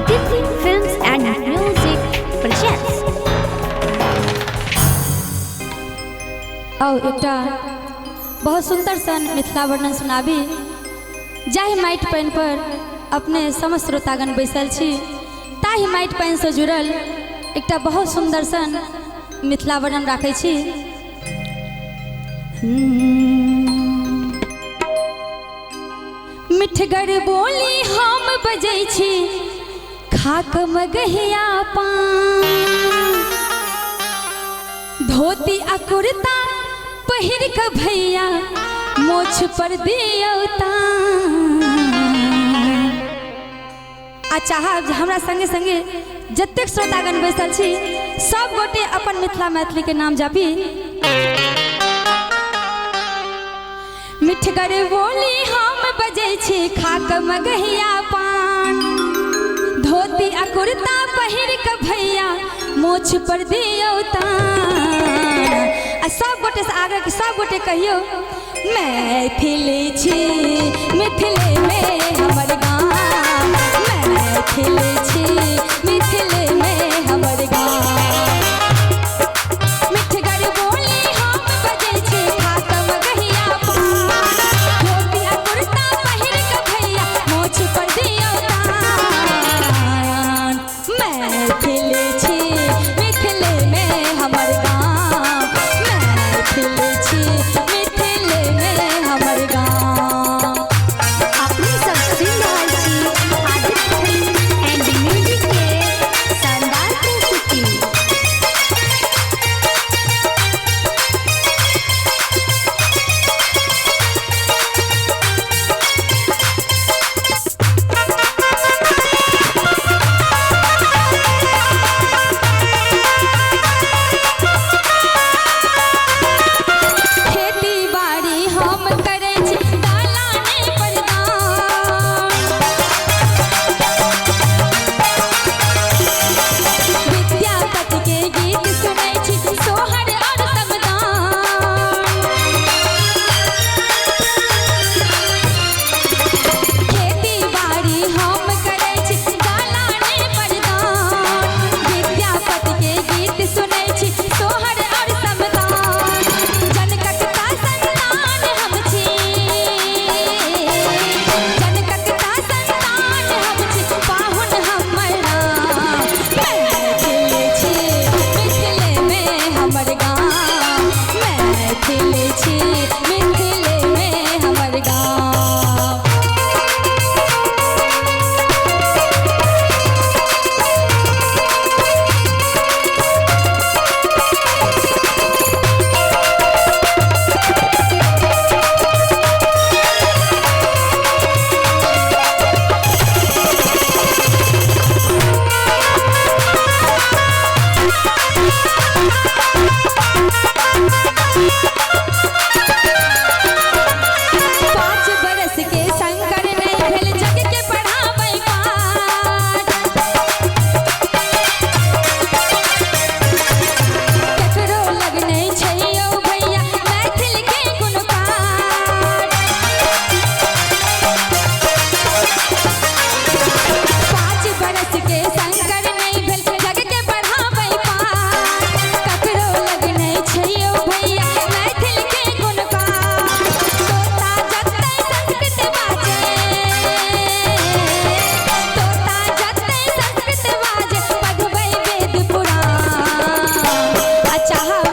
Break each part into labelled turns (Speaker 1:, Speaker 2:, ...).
Speaker 1: Aditya Films and Music presents.
Speaker 2: आउ एकटा बहुत सुंदर सन मिथिला वर्णन सुनाबी। जाहि माटि पानि पर अपने समस्त श्रोतागण बैसल छी ताहि माटि पानिसँ जुड़ल एकटा बहुत सुंदर सन मिथिला वर्णन राखै छी। मिठगर बोली हम बजै छी खाक मगहिया पान, धोती आ कुर्ता पहिर के भैया मोछ पर दियौ तान। आ चाहब जे हमरा संगे संगे जतेक श्रोतागण बैसल छी सब गोटे अपन मिथिला मैथिली के नाम जपी। मिठगर बोली हम बजै छी खाक मगहिया पान, धोती आ कुर्ता पहिर के भैया मोछ पर दियौ तान। आ सब गोटे से आग्रह कि सब गोटे कहियो मैथिल छी मिथिले में हमर गाम, मैथिल छी मिथिले में हमर गाम। मिठगर बोली हम बजै छी खाक मगहिया पान, धोती आ कुर्ता पहिर के भैया मोछ पर दियौ तान। मैथिल छी मिथिले में हमर गाम, मैथिल छी मिथिले में हमर गाम।
Speaker 1: अपने सब सुनि रहल छी आदित्य फिल्म एंड म्यूजिक के शानदार प्रस्तुति।
Speaker 2: खेती बाड़ी हम करै छी दलाने पर दाम, विद्यापति के गीत सुनै छी सोहर और समदान। खेती बाड़ी हम करै छी दलाने पर दाम, विद्यापति के गीत सुनै छी सोहर और समदान। जनककता संतान हम छी, जनककता संतान हम छी, पाहुन हमर नाम। मैथिल छी मिथिले में हमर गाम, मैथिल छी मिथिले में हमर गाम। पाँच बरस के शंकर नहीं भेल जग के पढ़ाबै पाठ, ककरो लग नहीं छै यौ भैया मैथिल के कोनो काज। पाँच बरस के शंकर नहीं भेल जग के पढ़ाबै पाठ, ककरो लग नहीं छै यौ भैया मैथिल के कोनो काज। तोता जतै संस्कृत बाजै, तोता जतै संस्कृत बाजै, पढ़बै वेद पुराण। आ चाहब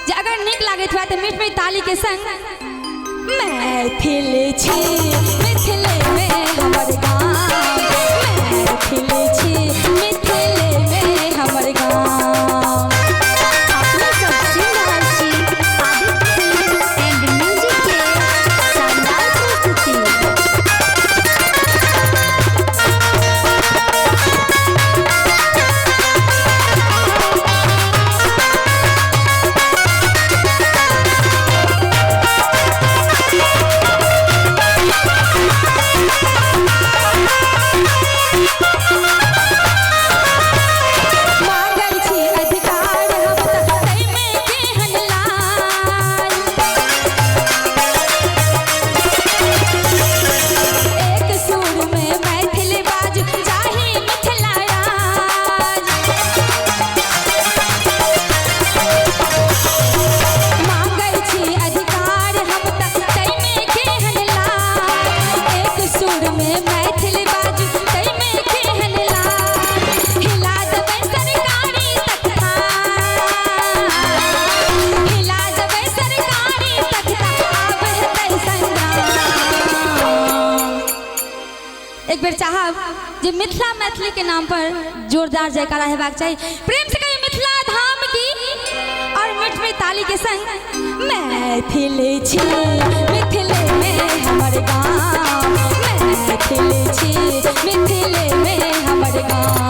Speaker 2: जे अगर नीक लागैत हुए तऽ मीठ मीठ ताली के संग मैथिल छी मिथिले में हमर गाम, मैथिल छी मिथिले में हमर गाम।
Speaker 1: अपने सब सुनि रहल छी आदित्य फिल्म एंड म्यूजिक के शानदार प्रस्तुति।
Speaker 2: मैथिल जे मिथिला मैथिली के नाम पर जोरदार जयकारा हेबाक चाही। प्रेम से कहियो मिथिला धाम की, और मिठ में ताली के संग। मैथिल छी मिथिले में हमर गाम, मैथिल छी मिथिले में हमर गाम।